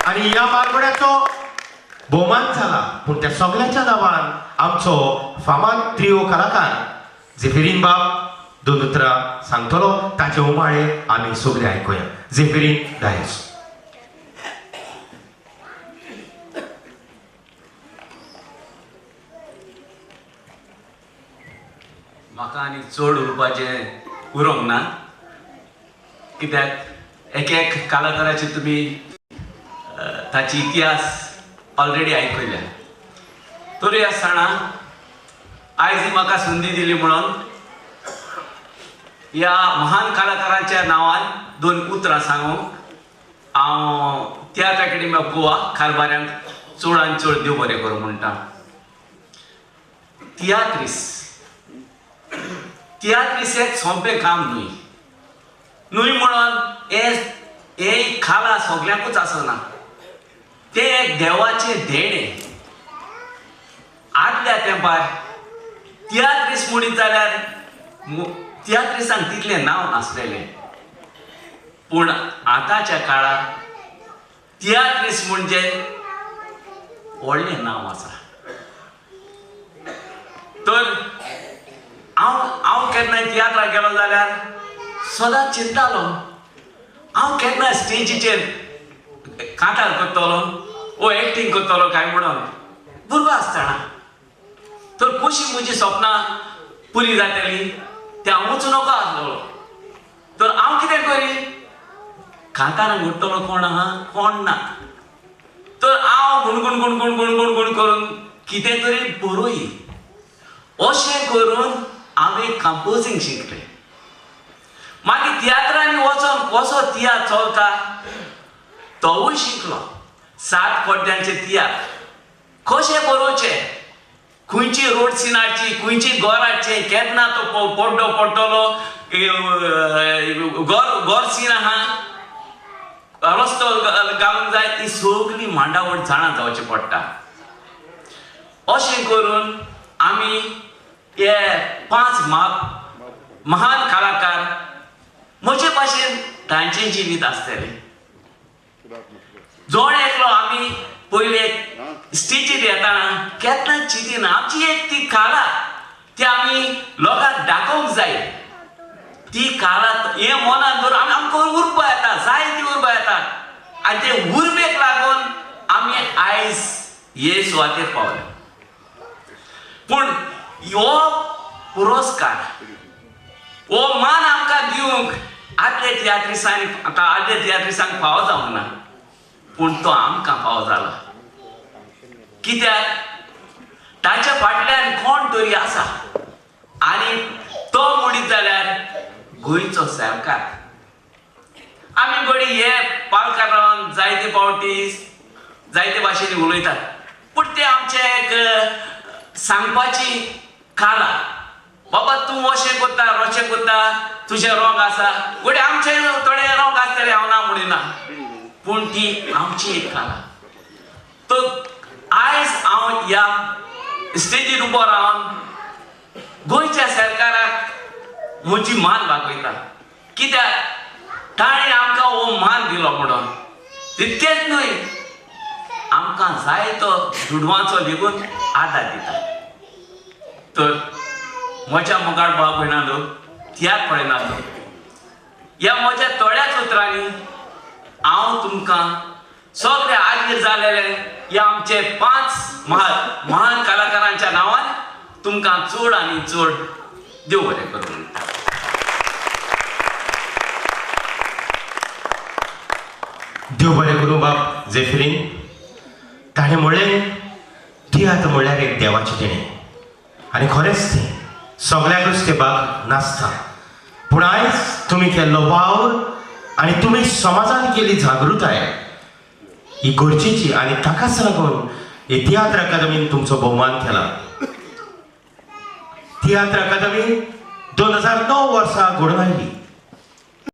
आनी ह्या म्हालगड्याचो भोवमान जाला. पूण त्या सगळ्याच्या नांवान आमचो फामाद त्रियो कलाकार झेफिरीन बाब दोन उतरां सांगतलो, ताचे उमाळे आमी सगळे आयकुया. झेफिरीन डायस. म्हाका आनी चड उरपाचें उरोंक ना, कित्याक एक एक कलाकाराची तुमी ताची इतिहास ऑलरेडी आयकल्या. तरी आसतना आयज ही म्हाका संदी दिली म्हणून ह्या महान कलाकारांच्या नांवान दोन उतरां सांगूंक हांव तियात्र अकॅडमी ऑफ गोवा कारभाऱ्यांक चड आनी चड देव बरें करूं म्हणटा. तियात्रीस तियात्रीस एक सोंपें काम न्हय, न्हय म्हणून हे खाला सगल्यांकूच आसना, तें एक देवाचें देणें. आदल्या तेंपार तियात्रीस म्हणीत जाल्यार तियात्रिसांक तितलें नांव नासलेलें, पूण आतांच्या काळार तियात्रीस म्हणजे व्हडलें नांव आसा. तर हांव केन्नाय तियात्राक गेलो जाल्यार सदांच चिंतालो हांव केन्ना स्टेजीचेर कांतार करतलो वो एक्टींग करतलो काय म्हणून भुरगो आसतना. तर कशी म्हजी सपनां पुरी जातली तें हांवूच नको आसलेलो. तर हांव कितें करी, कांतारांक उडटलो कोण आहा कोण ना, तर हांव गुणगुण गुणगुण गुणगुण गुण करून कितें तरी बरोय. अशें करून हांवें कंपोजींग शिकलें. मागीर तियात्रांनी वचोन कसो तियात्र चलता तोवूय शिकलो. 7 पड्ड्यांचे तियात्र कशे बरोवचे, खंयची रोड सीन हाडची, खंयची घर हाडचें, केन्ना तो पड्डो पडटलो, घर सीन आहा, रस्तो घालूंक जाय, ती सगळी मांडावळ जाणा जावची पडटा. अशें करून आमी हे 5 महान कलाकार म्हजे भाशेन तांचें जिवीत आसतलें. जण एकलो आमी पयले स्टेजीर येतना केन्ना चिंतिना, आमची एक ती कला ती आमी लोकांक दाखोवंक जाय. ती कला हे मनान धरून आमी आमकां उर्बा येता, जाय ती उर्बा येता आनी ते उर्बेक लागून आमी आयज हे सुवातेर पावले. पूण हो पुरस्कार हो मान आमकां दिवंक आदले तियात्रिसांनी आदले तियात्रिसांक फावो जावंक ना, पूण तो आमकां फावो जाला. कित्याक ताच्या फाटल्यान कोण तरी आसा आनी तो म्हणीत जाल्यार गोंयचो सरकार. आमी घडी हे पालकार रावन जायते फावटी जायते भाशेनी उलयतात, पूण ते आमचे एक सांगपाची कला. बाबा तूं अशें करता अशें करता, तुजें रोंग आसा, घडये आमचे थोडे रोंग आसतले हांव ना म्हणिना, पूण ती आमची एक कला. तर आयज हांव ह्या स्टेजीर उबो रावन गोंयच्या सरकाराक म्हजी मान बागयता, कित्याक ताणें आमकां हो मान दिलो म्हणून. तितकेंच न्हय, आमकां जाय तो दुडवांचो लेगून आदार दिता. तर म्हज्या मोगाळ भाव भयणांनो, तियात्र पळयनात, ह्या म्हज्या थोड्याच उतरांनी हांव तुमकां सगळे आदीर जालेले ह्या आमचे 5 महान कलाकारांच्या नांवान तुमकां चड आनी चड देव बरें करूं म्हणटा. देव बरें करूं बाब झेफिरीन. ताणें म्हणलें तियात्र म्हणल्यार एक देवाचें देणें आनी खरेंच तें सगळ्यांकूच तें बाग नासता, पूण आयज तुमी केल्लो वावर आनी तुमी समाजान केल्ली जागृताय ही गरजेची आनी ताकाच लागून हे तियात्र अकादमीन तुमचो भोवमान केला. तियात्र अकादमी 2009 वर्सा घडोवन आयली.